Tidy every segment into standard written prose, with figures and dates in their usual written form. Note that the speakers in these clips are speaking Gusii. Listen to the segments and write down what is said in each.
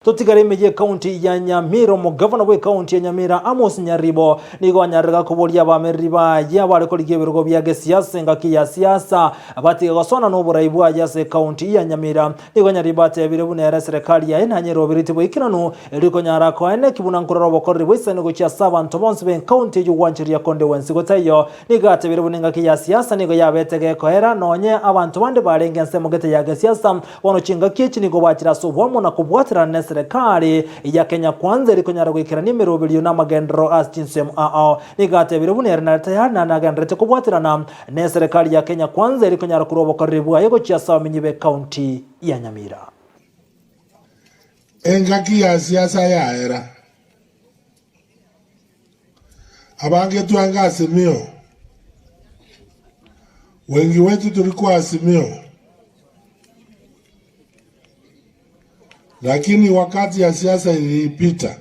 Totigare ime y'ecounty ya Nyamira, Omogavana bw'ecounty ya Nyamira Amos Nyaribo nigo anyarire koboria abamereri baye abare korigia ebirogo bia gesiasa engaki ya siasa batige gosona noborai bwaye ase ecounty ya Nyamira. Nigo Nyaribo atebire buna ere eserekari yaye nanyeroberetie boikeranu erio konyara koeneki buna nkorora obokoreri bw'eisani gochia ase abanto bonsi b'encounty eyio gwancheria konde gwensi gotaiyo. Nigo atebire buna engaki ya siasa nigo yabete gekoera nonye abanto bande barenge ensemo gete ya gesiasa Bono chingaki echi nigo bachire ase oboamo na kobwaterana neserekari ya Kenya Kwanza eri konyara goikerania emeroberio na amagenderero ase chinsemo ao. Nigo atebire buna ere nare tayari naende nagendererete kobwaterana neserekari ya Kenya Kwanza eri konyara korwa obokoreri bwaye gochia ase abamenyi b'ecounty ya Nyamira. Engaki ya siasa yaera. Abange twange Azimio, wengi wetu tulikuwa Azimio, lakini wakati ya siasa ilipita.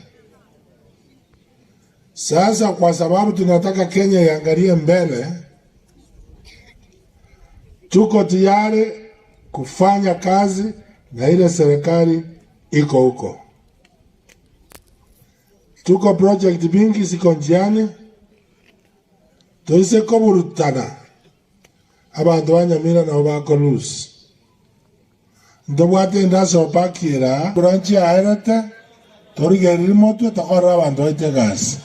Sasa kwa sababu tunataka Kenya iangalie mbele, tuko tayari kufanya kazi na ile serikali iko huko. Tuko project mingi ziko njiani, toise koburutana abanto ba Nyamira nabo bako lose. Ntobwate industrial park era branch yaerete torigereri motwe tokorere abanto baito egasi.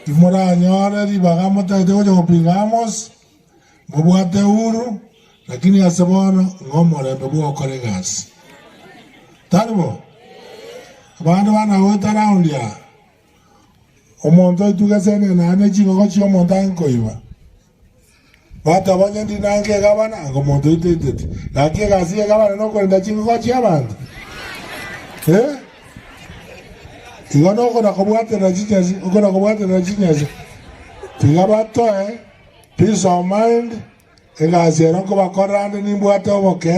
Timoranyore ribaga motagete gocha gopinga Amos, mobwate Uhuru, lakini ase bono ng'a omorembe bw'ogokora egasi. Tari bo? Abande bana goeta round aa, omonto oituge senene naende ne chingoko chi'omonto ange koiba. Bateba onye ndi nange egabana, anga omonto oitaiteti. Gaki egasi y'egabana nokorenda chingoko chi'abanto? Eh? Igo nokona kobwaterera chinyasi, okona kobwaterera chinyasi. Tiga batoe peace of mind, egasi ero nkobakorera ande nimbwate oboke.